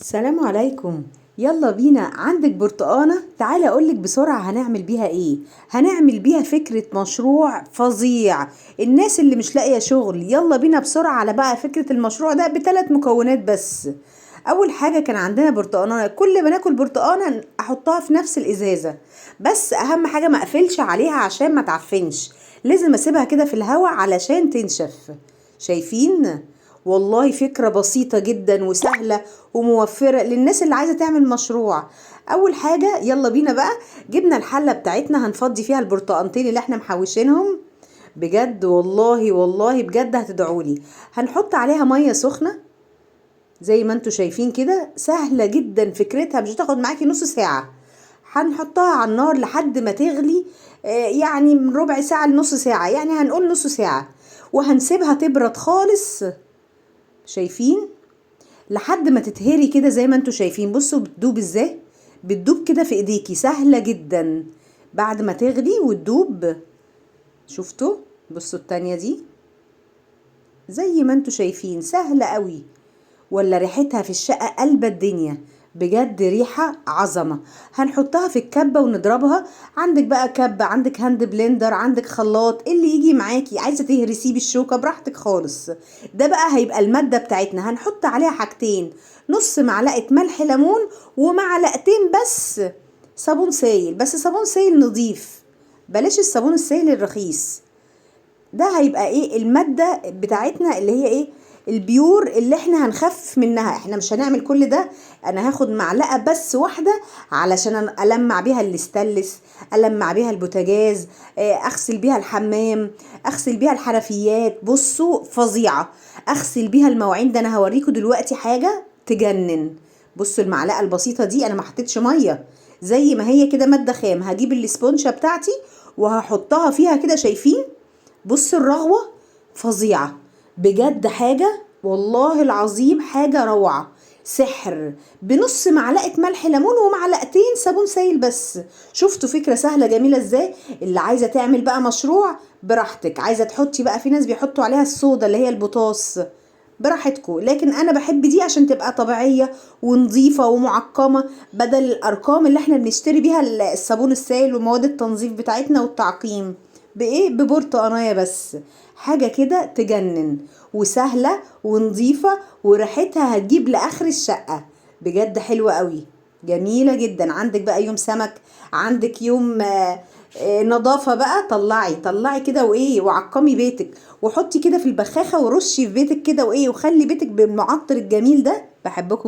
السلام عليكم. يلا بينا، عندك برتقانة؟ تعالى اقولك بسرعة هنعمل بيها ايه. هنعمل بيها فكرة مشروع فظيع. الناس اللي مش لاقية شغل، يلا بينا بسرعة على بقى فكرة المشروع ده بثلاث مكونات بس. اول حاجة كان عندنا برتقانة، كل ما ناكل برتقانة احطها في نفس الازازة، بس اهم حاجة ما اقفلش عليها عشان ما تعفنش، لازم اسيبها كده في الهواء علشان تنشف. شايفين؟ والله فكرة بسيطة جدا وسهلة وموفرة للناس اللي عايزة تعمل مشروع. اول حاجة يلا بينا بقى، جبنا الحلة بتاعتنا هنفضي فيها البرتقانتين اللي احنا محوشينهم، بجد والله والله بجد هتدعولي. هنحط عليها مية سخنة زي ما انتوا شايفين كده، سهلة جدا فكرتها، مش هتاخد معاكي نص ساعة. هنحطها على النار لحد ما تغلي، يعني من ربع ساعة لنص ساعة، يعني هنقول نص ساعة، وهنسيبها تبرد خالص. شايفين؟ لحد ما تتهري كده زي ما انتوا شايفين. بصوا بتدوب ازاي، بتدوب كده في ايديكي، سهلة جدا. بعد ما تغلي وتدوب، شفتوا؟ بصوا التانية دي زي ما انتوا شايفين، سهلة قوي، ولا ريحتها في الشقة قلبة الدنيا، بجد ريحة عظمة. هنحطها في الكبة ونضربها. عندك بقى كبة، عندك hand blender، عندك خلاط، اللي يجي معاكي. عايزة تهرسيه بالشوكة براحتك خالص. ده بقى هيبقى المادة بتاعتنا. هنحط عليها حاجتين، نص معلقة ملح ليمون ومعلقتين بس صابون سايل، بس صابون سايل نظيف، بلاش الصابون السايل الرخيص. ده هيبقى ايه المادة بتاعتنا اللي هي ايه ال pure اللي احنا هنخفف منها. احنا مش هنعمل كل ده، انا هاخد معلقة بس واحدة علشان ألمع بيها الاستانلس، ألمع بيها البوتاجاز، اغسل بيها الحمام، اغسل بيها الحنفيات. بصوا فظيعة، اغسل بيها المواعين. ده انا هوريكم دلوقتي حاجة تجنن. بصوا المعلقة البسيطة دي، انا ما حطيتش مية، زي ما هي كده مادة خام. هجيب الاسبونجة بتاعتي وهحطها فيها كده، شايفين؟ بصوا الرغوة فظيعة بجد، حاجة والله العظيم حاجة روعة، سحر. بنص معلقة ملح ليمون ومعلقتين صابون سايل بس. شفتوا فكرة سهلة جميلة ازاي؟ اللي عايزة تعمل بقى مشروع براحتك، عايزة تحطي بقى، في ناس بيحطوا عليها الصودا اللي هي البوتاص، براحتكم، لكن انا بحب دي عشان تبقى طبيعية ونظيفة ومعقمة، بدل الارقام اللي احنا بنشتري بيها الصابون السائل ومواد التنظيف بتاعتنا والتعقيم. بايه؟ ببرتقانية بس. حاجة كده تجنن وسهلة ونظيفة، وريحتها هتجيب لآخر الشقة، بجد حلوة قوي، جميلة جدا. عندك بقى يوم سمك، عندك يوم نظافة بقى، طلعي كده وايه، وعقمي بيتك، وحطي كده في البخاخة ورشي في بيتك كده وايه، وخلي بيتك بالمعطر الجميل ده. بحبكم.